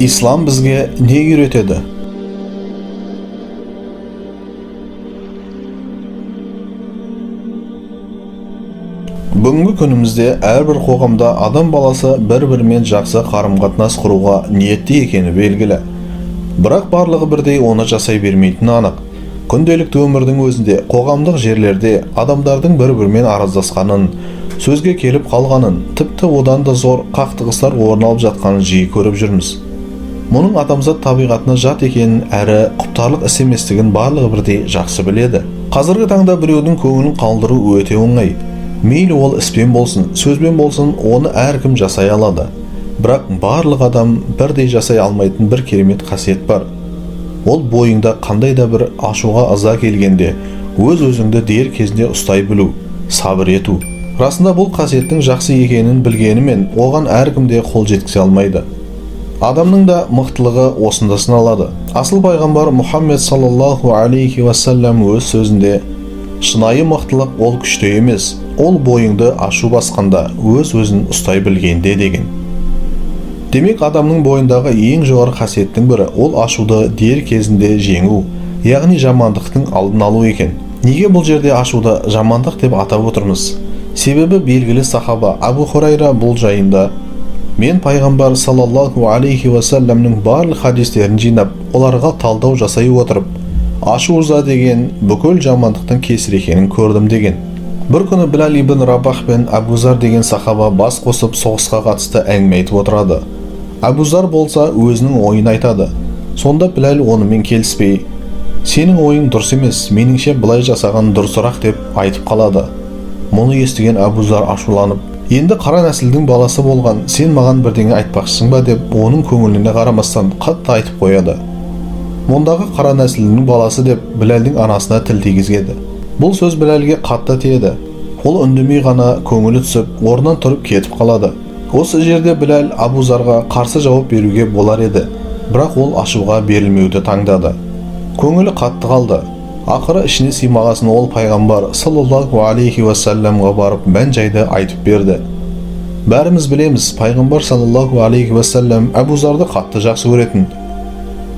Ислам бізге не үйретеді? Бүгінгі күнімізде әрбір қоғамда адам баласы бір-бірімен жақсы қарым-қатынас құруға ниетті екені белгілі. Бірақ барлығы бірдей оны жасай бермейтіні анық. Күнделікті өмірдің өзінде қоғамдық жерлерде адамдардың бір-бірімен араздасқанын, сөзге келіп қалғанын, тіпті одан да зор қақтығыстар орын алып жатқанын жиі көріп жүрміз. Мұның адамзат табиғатына жат екенін әрі құптарлық іс еместігін барлығы бірдей жақсы біледі. Қазіргі таңда біреудің көңілін қалдыру өте оңай. Мейлі ол іспен болсын, сөзбен болсын, оны әркім жасай алады. Бірақ барлық адам бірдей жасай алмайтын бір керемет қасиет бар. Ол бойыңда қандай да бір ашуға ыза келгенде өз-өзіңді дер кезінде ұстай білу, сабыр ету. Расында бұл қасиеттің жақсы екенін білгенімен оған әркім де қол жеткізе алмайды. Адамның да мықтылығы осында сыналады. Асыл пайғамбар Мұхаммед саллаллаху алейхи уассалам өз сөзінде: шынайы мықтылық ол күште емес, ол бойыңды ашу басқанда өз-өзін ұстай білгенде деген. Демек, адамның бойындағы ең жоғары қасиеттің бірі ол ашуды дер кезінде жеңу, яғни жамандықтың алдын алу екен. Неге бұл жерде ашуды жамандық деп атап отырмыз? Себебі белгілі сахаба Абу Хурайра бұл жайында: мен пайғамбар саллаллаху алейхи уассаламның барлық хадистерін жинап, оларға талдау жасай отырып, ашу ыза деген бүкіл жамандықтың кесірі екенін көрдім деген. Бір күні Біләл ибн Рабах пен Әбу Зар деген сахаба бас қосып соғысқа қатысты әңгіме айтып отырады. Әбу Зар болса өзінің ойын айтады. Сонда Біләл онымен келіспей, сенің ойың дұрыс емес, меніңше былай жасаған дұрысырақ деп айтып қалады. Мұны естіген Әбу Зар ашуланып, енді қара нәсілдің баласы болған сен маған бірдеңе айтпақшысың ба деп оның көңіліне қарамастан қатты айтып қояды. Мұндағы қара нәсілдің баласы деп Біләлдің анасына тіл тигізеді. Бұл сөз Біләлге қатты тиеді. Ол үндемей ғана көңілі түсіп, орнынан тұрып кетіп қалады. Осы жерде Біләл Абу Зарға қарсы жауап беруге болар еді, бірақ ол ашуға берілмеуді таңдады. Көңілі қатты қалды. Ақыры ішіне сыймағасын ол пайғамбар саллаллаху алейхи уассаламға барып мән-жайды айтып берді. Бәріміз білеміз, пайғамбар саллаллаху алейхи уассалам Әбу Зарды қатты жақсы көретін.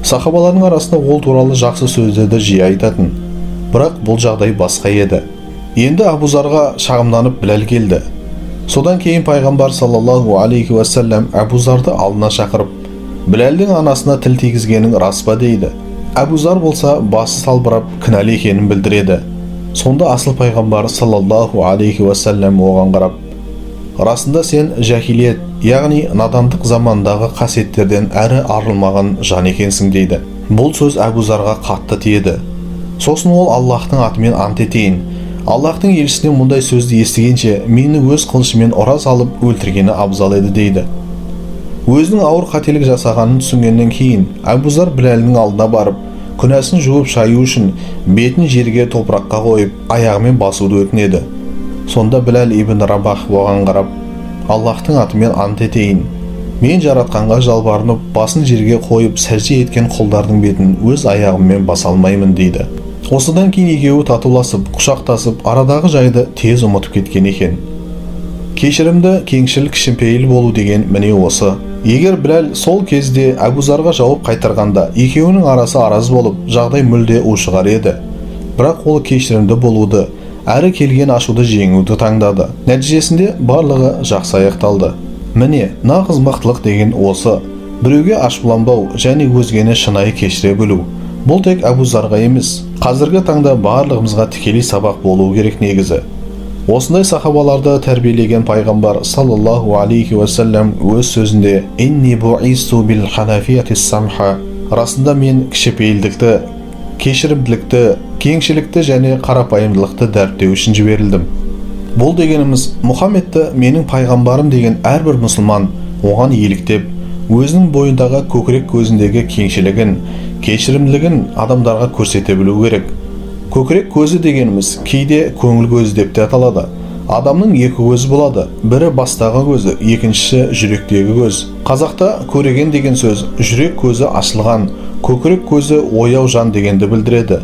Сахабалардың арасында ол туралы жақсы сөздерді жиі айтатын. Бірақ бұл жағдай басқа еді. Енді Әбу Зарға шағымданып Біләл келді. Содан кейін пайғамбар саллаллаху алейхи уассалам Әбу Зарды алдына шақырып, Біләлдің анасына тіл тигізгенің рас па дейді. Әбу Зар болса басы салбырап кінәлі екенін білдіреді. Сонда асыл пайғамбар саллаллаху алейхи уассалам оған қарап, расында сен жахилиет, яғни надандық замандағы қасиеттерден әрі арылмаған жан екенсің дейді. Бұл сөз Әбу Зарға қатты тиеді. Сосын ол Аллахтың атымен ант етейін, Аллахтың елшісінен мұндай сөзді естігенше мені өз қылышымен ұра салып өлтіргені абзал еді дейді. Өзінің ауыр қателік жасағанын түсінгеннен кейін Әбу Зар Біләлдің алдына барып, күнәсін жуып шаю үшін бетін жерге топыраққа қойып, аяғымен басуды өтінеді. Сонда Біләл ибн Рабах оған қарап, Аллахтың атымен ант етейін, мен жаратқанға жалбарынып, басын жерге қойып сәжде еткен құлдардың бетін өз аяғыммен баса алмаймын дейді. Осыдан кейін екеуі татуласып, құшақтасып, арадағы жайды тез ұмытып кеткен екен. Кешірімді, кеңшіл, кішіпейіл болу деген міне осы. Егер Біләл сол кезде Әбу Зарға жауап қайтарғанда, екеуінің арасы араз болып, жағдай мүлде ушығар еді. Бірақ ол кешірімді болуды, әрі келген ашуды жеңуді таңдады. Нәтижесінде барлығы жақсы аяқталды. Міне, нағыз мықтылық деген осы. Біреуге ашуланбау және өзгені шынайы кешіре білу. Бұл тек Әбу Зарға емес, қазіргі таңда барлығымызға тікелей сабақ болуы керек негізі. Осындай сахабаларды тәрбиелеген пайғамбар саллаллаху алейхи уассалам өз сөзінде: «Инни буисту бил ханафияти самха». Расында мен кішіпейілдікті, кешірімділікті, кеңшілікті және қарапайымдылықты дәріптеу үшін жіберілдім. Бұл дегеніміз Мұхаммедті менің пайғамбарым деген әрбір мұсылман оған еліктеп, өзінің бойындағы көкірек көзіндегі кеңшілігін, кешірімділігін адамдарға көрсете білу керек. Көкірек көзі дегеніміз кейде көңіл көзі деп те аталады. Адамның екі көзі болады. Бірі бастағы көзі, екіншісі жүректегі көз. Қазақта көреген деген сөз жүрек көзі ашылған, көкірек көзі ояу жан дегенді білдіреді.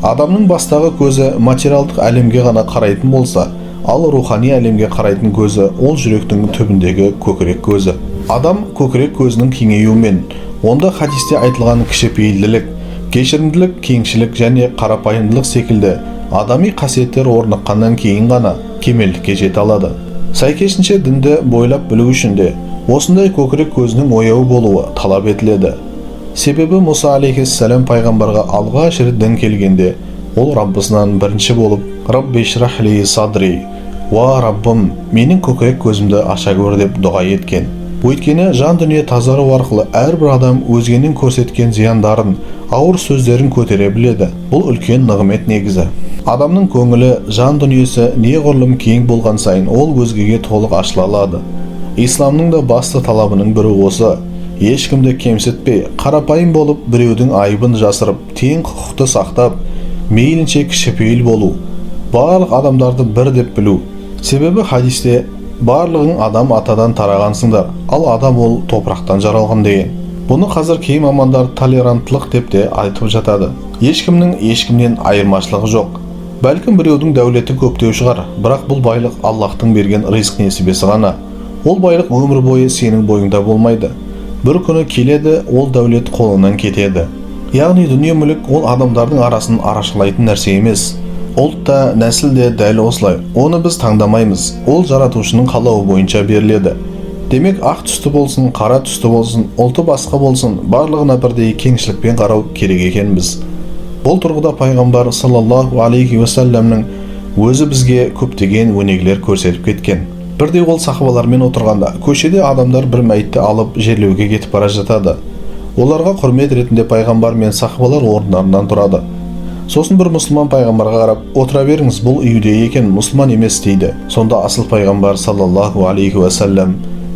Адамның бастағы көзі материалдық әлемге ғана қарайтын болса, ал рухани әлемге қарайтын көзі ол жүректің түбіндегі көкірек көзі. Адам көкірек көзінің кеңеюімен, онда хадисте айтылған кішіпейілділік, кешірімділік, кеңшілік және қарапайымдылық секілді адами қасиеттер орныққаннан кейін ғана кемелдікке жете алады. Сәйкесінше, дінді бойлап білу үшін де осындай көкірек көзінің ояу болуы талап етіледі. Себебі Мұса алейхиссалам пайғамбарға алғаш рет дін келгенде, ол Раббысынан бірінші болып: «Рабби шрахли садри», «Уа Раббым, менің көкірек көзімді аша көр», – деп дұға еткен. Өйткені жан дүние тазару арқылы әрбір адам өзгенің көрсеткен зияндарын, ауыр сөздерін көтере біледі. Бұл үлкен нығмет негізі. Адамның көңілі, жан дүниесі неғұрлым кең болған сайын, ол өзгеге толық ашыла алады. Исламның да басты талабының бірі осы: ешкімді кемсітпей, қарапайым болып, біреудің айыбын жасырып, тең құқықты сақтап, мейлінше кішіпейіл болу, барлық адамдарды бір деп білу. Себебі хадисте: «Барлығың Адам атадан тарағансыңдар, ал адам ол топырақтан жаралған», – деген. Бұны қазір кей мамандар толеранттылық деп те айтып жатады. Ешкімнің ешкімнен айырмашылығы жоқ. Бәлкім, біреудің дәулеті көптеу шығар, бірақ бұл байлық Аллахтың берген ризық несібесі ғана. Ол байлық өмір бойы сенің бойыңда болмайды. Бір күні келеді, ол дәулет қолынан кетеді. Яғни дүние мүлік ол адамдардың арасын арашалайтын нәрсе емес. Ұлт та, нәсіл де дәл осылай. Оны біз таңдамаймыз, ол жаратушының қалауы бойынша беріледі. Демек, ақ түсті болсын, қара түсті болсын, ұлты басқа болсын, барлығына бірдей кеңшілікпен қарау керек екенбіз. Бұл тұрғыда пайғамбар саллаллаху алейхи уассаламның өзі бізге көптеген өнегелер көрсетіп кеткен. Бірде ол сахабалармен отырғанда, көшеде адамдар бір мәйітті алып жерлеуге кетіп бара жатады. Оларға құрмет ретінде пайғамбар мен сахабалар орындарынан тұрады. Сосын бір мұсылман пайғамбарға қарап: «Отыра беріңіз, бұл иудей екен, мұсылман емес», – дейді. Сонда асыл пайғамбар саллаллаху алейхи уассалам: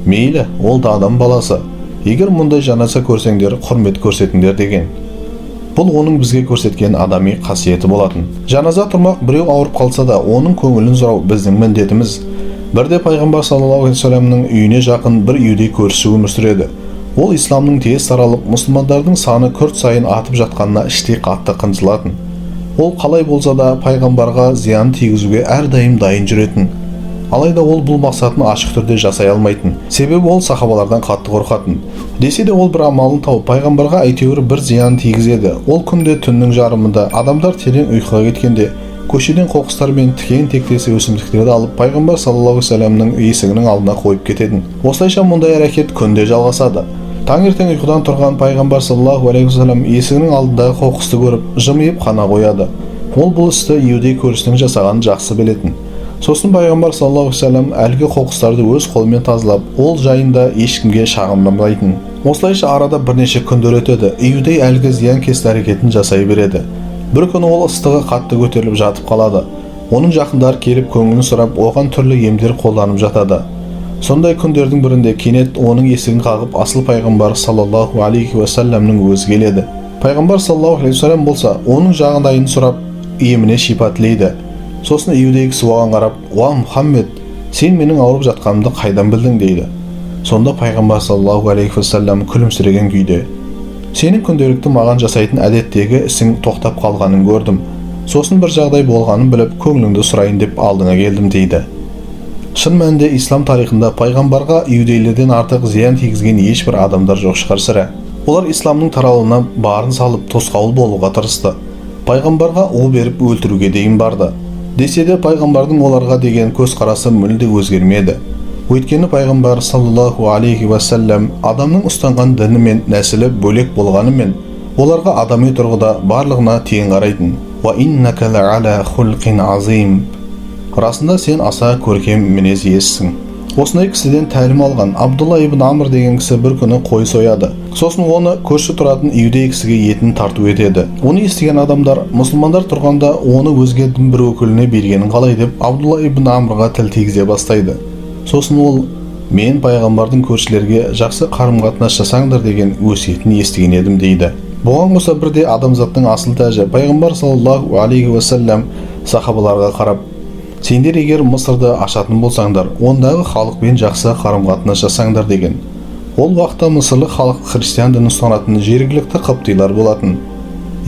«Мейлі, ол да адам баласы. Егер мұндай жаназа көрсеңдер, құрмет көрсетіңдер», – деген. Бұл оның бізге көрсеткен адами қасиеті болатын. Жаназа тұрмақ, біреу ауырып қалса да, оның көңілін сұрау біздің міндетіміз. Бірде пайғамбар саллаллаху алейхи уассаламның үйіне жақын бір иудей көршісі өмір сүреді. Ол исламның тез таралып, мұсылмандардың саны күрт сайын артып жатқанына іштей қатты қынжылатын. Ол қалай болса да пайғамбарға зиян тигізуге әрдайым дайын жүретін. Алайда ол бұл мақсатын ашық түрде жасай алмайтын, себебі ол сахабалардан қатты қорқатын. Десе де, ол бір амалын тауып, пайғамбарға әйтеуір бір зиян тигізеді. Ол күнде түннің жарымында, адамдар терең ұйқыға кеткенде, көшеден қоқыстар мен тікен тектес өсімдіктерді алып, пайғамбар саллаллаху алейхи уассаламның есігінің алдына қойып кететін. Осылайша мұндай әрекет күнде жалғасады. Таңертең ұйқыдан тұрған пайғамбар саллаллаху алейхи уассалам есігінің алдындағы қоқысты көріп, жымиып қана қояды. Ол бұл істі иудей көршісінің жасағанын жақсы білетін. Сосын пайғамбар саллаллаху алейхи уассалам әлгі қоқыстарды өз қолымен тазалап, ол жайында ешкімге шағымданбайтын. Осылайша арада бірнеше күндер өтеді. Иудей әлгі зиянкесті әрекетін жасай береді. Бір күні ол ыстығы қатты көтеріліп, жатып қалады. Оның жақындары келіп, көңілін сұрап, оған түрлі емдер қолданып жатады. Сондай күндердің бірінде кенет оның есігін қағып, асыл пайғамбар саллаллаху алейхи уассаламның өзі келеді. Пайғамбар саллаллаху алейхи уассалам болса, оның жағдайын сұрап, еміне шипа тілейді. Сосын иудей кісі оған қарап: «Уа Мұхаммед, сен менің ауырып жатқанымды қайдан білдің?» – дейді. Сонда пайғамбар саллаллаху алейхи уассалам күлімсіреген күйде: «Сенің күнделікті маған жасайтын әдеттегі ісің тоқтап қалғанын көрдім. Сосын бір жағдай болғанын біліп, көңіліңді сұрайын деп алдыңа келдім», – дейді. Шын мәнінде, ислам тарихында пайғамбарға иудейлерден артық зиян тигізген ешбір адамдар жоқ шығар, сірә. Олар исламның таралуына барын салып тосқауыл болуға тырысты, пайғамбарға у беріп өлтіруге дейін барды. Десе де, пайғамбардың оларға деген көзқарасы мүлде өзгермеді. Өйткені пайғамбар саллаллаху алейхи уассалам адамның ұстанған діні мен нәсілі бөлек болғанымен, оларға адами тұрғыда барлығына тең қарайтын. «Уа иннака ла'ала хулқин азим», расында, сен аса көркем мінез иесісің. Осындай кісіден тәлім алған Абдулла ибн Амр деген кісі бір күні қой сояды. Сосын оны көрші тұратын иудей кісіге етін тарту етеді. Оны естіген адамдар: «Мұсылмандар тұрғанда оны өзге дін бір өкіліне бергенін қалай?» – деп Абдулла ибн Амрға тіл тигізе бастайды. Сосын ол: «Мен пайғамбардың көршілерге жақсы қарым қатынас жасаңдар деген өсиетін естіген едім», – дейді. Бұған қоса, бірде адамзаттың асыл тәжі пайғамбар саллаллаху алейхи уассалам сахабаларға қарап: «Сендер егер Мысырды ашатын болсаңдар, ондағы халықпен жақсы қарым қатынас жасаңдар», – деген. Ол уақытта мысырлық халық христиан дінін ұстанатын жергілікті қыптилар болатын.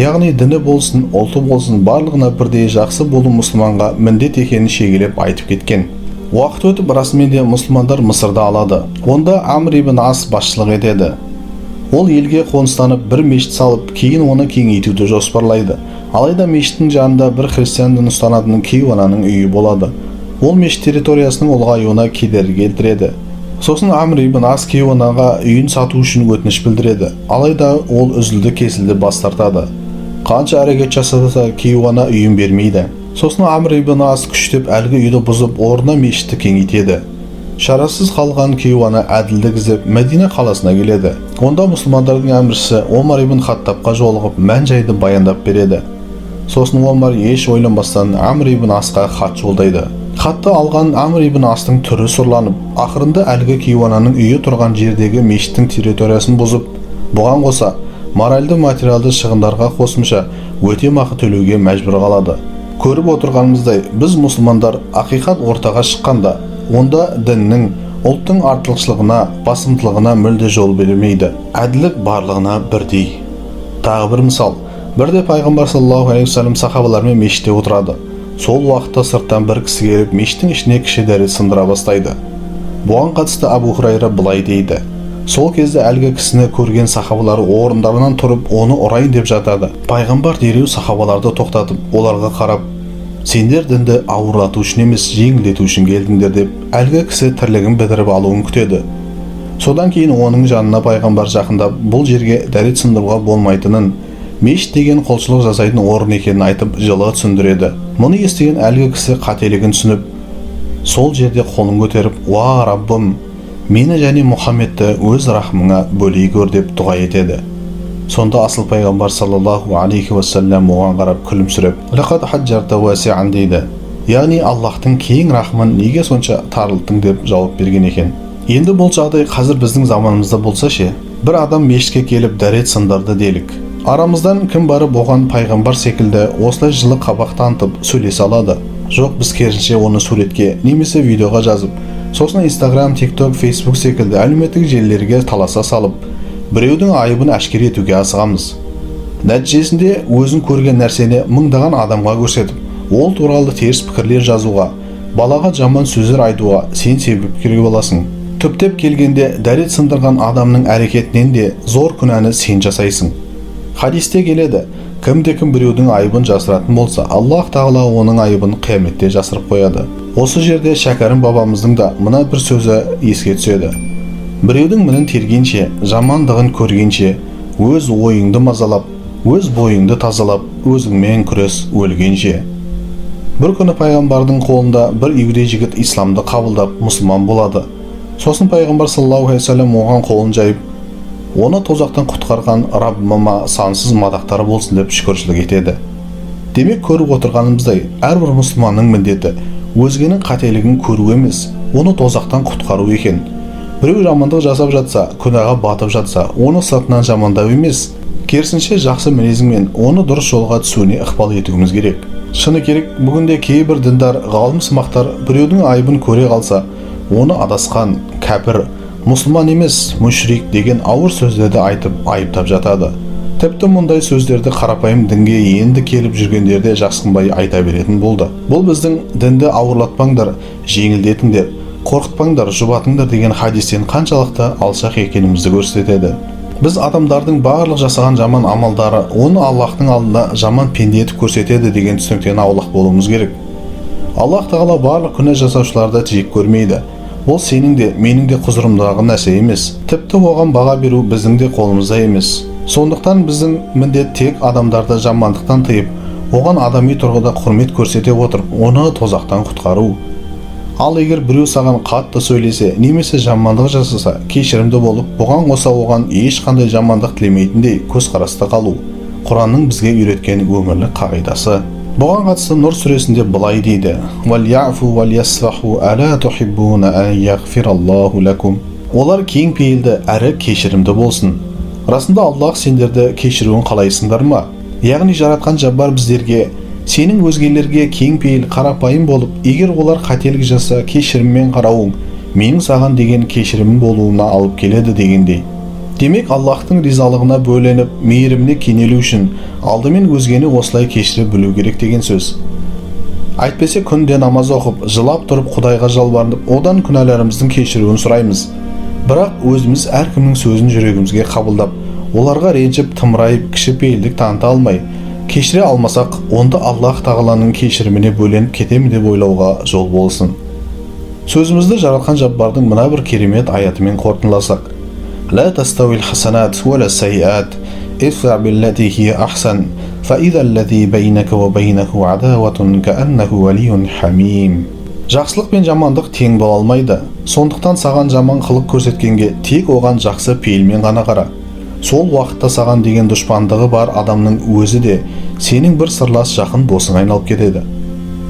Яғни діні болсын, ұлты болсын, барлығына бірдей жақсы болу мұсылманға міндет екенін шегелеп айтып кеткен. Уақыт өтіп, расымен де мұсылмандар Мысырды алады. Онда Амр ибн Ас басшылық етеді. Ол елге қоныстанып, бір мешіт салып, кейін оны кеңейтуді жоспарлайды. Алайда мешіттің жанында бір христиан дінін ұстанатын кейуананың үйі болады. Ол мешіт территориясының ұлғаюына кедергі келтіреді. Сосын Амр ибн Ас кейуанаға үйін сату үшін өтініш білдіреді. Алайда ол үзілді кесілді бас тартады. Қанша әрекет жасаса, кейуана үйін бермейді. Сосын Амр ибн Ас күштеп әлгі үйді бұзып, орнына мешітті кеңейтеді. Шарасыз қалған кейуана әділдік іздеп Мәдина қаласына келеді. Онда мұсылмандардың әміршісі Омар ибн Хаттабқа жолығып, мән жайды баяндап береді. Сосын Омар еш ойланбастан Амр ибн Асқа хат жолдайды. Хатты алған Амр ибн Астың түрі сұрланып, ақырында әлгі кейуананың үйі тұрған жердегі мешіттің территориясын бұзып, бұған қоса моральды, материалды шығындарға қосымша өтемақы төлеуге мәжбүр қалады. Көріп отырғанымыздай, біз, мұсылмандар, ақиқат ортаға шыққанда, онда діннің, ұлттың артықшылығына, басымдылығына мүлде жол бермейді. Әділдік барлығына бірдей. Тағы бір мысал. Бірде пайғамбар саллаллаху алейхи уассалам сахабалармен мешітте отырады. Сол уақытта сырттан бір кісі келіп, мешіттің ішіне кіші дәрет сындыра бастайды. Бұған қатысты Абу Хурайра былай дейді: сол кезде әлгі кісіні көрген сахабалар орындарынан тұрып, оны ұрайын деп жатады. Пайғамбар дереу сахабаларды тоқтатып, оларға қарап: «Сендер дінді ауырлату үшін емес, жеңілдету үшін келдіңдер», – деп, әлгі кісі тірлігін бітіріп алуын күтеді. Содан кейін оның жанына пайғамбар жақындап, бұл жерге дәрет сындыруға болмайтынын, мешіт деген құлшылық жасайтын орын екенін айтып, жылы түсіндіреді. Мұны естіген әлгі кісі қателігін түсініп, сол жерде қолын көтеріп: «Уа Раббым, мені және Мұхаммедті өз рахымыңа бөлей көр», – деп дұға етеді. Сонда асыл пайғамбар саллаллаху алейхи уассалам оған қарап күлімсіреп: «Лақад хаджарта уасиан», – дейді. Яғни Аллахтың кең рахымын неге сонша тарылттың, деп жауап берген екен. Енді бұл жағдай қазір біздің заманымызда болса ше? Бір адам мешітке келіп, дәрет сындырды делік. Арамыздан кім барып оған пайғамбар секілді осылай жылы қабақ танытып сөйлесе алады? Жоқ, біз керісінше оны суретке немесе видеоға жазып, сосын Инстаграм, Тикток, Фейсбук секілді әлеуметтік желілерге таласа салып, біреудің айыбын әшкере етуге асығамыз. Нәтижесінде өзің көрген нәрсені мыңдаған адамға көрсетіп, ол туралы теріс пікірлер жазуға, балаға жаман сөздер айтуға сен себепкер боласың. Түптеп келгенде, дәрет сындырған адамның әрекетінен де зор күнәні сен жасайсың. Хадисте келеді: кімде кім біреудің айыбын жасыратын болса, Аллах Тағала оның айыбын қияметте жасырып қояды. Осы жерде Шәкәрім бабамыздың да мына бір сөзі еске түседі: «Біреудің мінін тергенше, жамандығын көргенше, өз ойыңды мазалап, өз бойыңды тазалап, өзіңмен күрес өлгенше». Бір күні пайғамбардың қолында бір иудей жігіт исламды қабылдап, мұсылман болады. Сосын пайғамбар саллаллаху алейхи уассалам оған қолын жайып, оны тозақтан құтқарған Раббыма сансыз мадақтар болсын, деп шүкіршілік етеді. Демек, көріп отырғанымыздай, әрбір мұсылманның міндеті өзгенің қателігін көру емес, оны тозақтан құтқару екен. Біреу жамандық жасап жатса, күнәға батып жатса, оны сыртынан жамандау емес, керісінше жақсы мінезіңмен оны дұрыс жолға түсуіне ықпал етуіміз керек. Шыны керек, бүгінде кейбір діндар ғалым сымақтар біреудің айыбын көре қалса, оны адасқан, кәпір, мұсылман емес, мүшрик деген ауыр сөздерді айтып, айыптап жатады. Тіпті мұндай сөздерді қарапайым дінге енді келіп жүргендер де жасқанбай айта беретін болды. Бұл біздің «дінді ауырлатпаңдар, жеңілдетіңдер, қорқытпаңдар, жұбатыңдар» деген хадистен қаншалықты алшақ екенімізді көрсетеді. Біз адамдардың барлық жасаған жаман амалдары оны Аллахтың алдында жаман пенде етіп көрсетеді деген түсініктен аулақ болуымыз керек. Аллах Тағала барлық күнә жасаушыларды жек көрмейді. Ол сенің де, менің де құзырымдағы нәрсе емес. Тіпті оған баға беру біздің де қолымызда емес. Сондықтан біздің міндет тек адамдарды жамандықтан тыйып, оған адами тұрғыда құрмет көрсете отырып, оны тозақтан құтқару. Ал егер біреу саған қатты сөйлесе немесе жамандық жасаса, кешірімді болып, бұған қоса оған ешқандай жамандық тілемейтіндей көзқараста қалу – Құранның бізге үйреткен өмірлік қағидасы. Бұған қатысты Нұр сүресінде былай дейді: «Уәлияфу уәлиясфаху, әла тухиббуна ан яғфираллаху лакум». Олар кең пейілді әрі кешірімді болсын. Расында, Аллах сендерді кешіруін қалайсыңдар ма? Яғни жаратқан Жаббар біздерге сенің өзгелерге кең пейіл, қарапайым болып, егер олар қателік жасаса, кешіріммен қарауың менің саған деген кешірімім болуына алып келеді дегендей. Демек, Аллахтың ризалығына бөленіп, мейіріміне кенелу үшін алдымен өзгені осылай кешіре білу керек деген сөз. Әйтпесе күнде намаз оқып, жылап тұрып Құдайға жалбарынып, одан күнәларымыздың кешіруін сұраймыз. Бірақ өзіміз әркімнің сөзін жүрегімізге қабылдап, оларға ренжіп, тымырайып, кішіпейілдік таныта алмай, кешіре алмасақ, онда Аллах Тағаланың кешіріміне бөленіп кетемін деп ойлауға жол болсын. Сөзімізді Жаратқан Жаббардың мына бір керемет аятымен қорытындыласақ: «Ла тастауил хасанат уәла сайиат, идфа биллати хия ахсан, фаиза аллази бейнака уа бейнаху адауатун кааннаху валиюн хамим». Жақсылық пен жамандық тең бола алмайды. Сондықтан саған жаман қылық көрсеткенге тек оған жақсы пейілмен ғана қара. Сол уақытта саған деген дұшпандығы бар адамның өзі де сенің бір сырлас жақын досыңа айналып кетеді.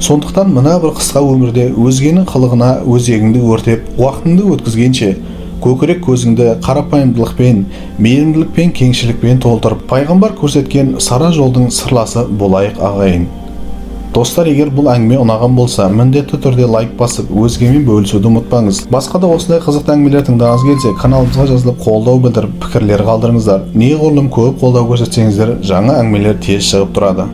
Сондықтан мына бір қысқа өмірде өзгенің қылығына өзегіңді өртеп, уақытыңды өткізгенше, көкірек көзіңді қарапайымдылықпен, мейірімділікпен, кеңшілікпен толтырып, пайғамбар көрсеткен сара жолдың сырласы болайық, ағайын. Достар, егер бұл әңгіме ұнаған болса, міндетті түрде лайк басып, өзгемен бөлісуді ұмытпаңыз. Басқа да осындай қызықты әңгімелер тыңдағыңыз келсе, каналымызға жазылып, қолдау білдіріп, пікірлер қалдырыңыздар. Неғұрлым көп қолдау көрсетсеңіздер, жаңа әңгімелер тез шығып тұрады.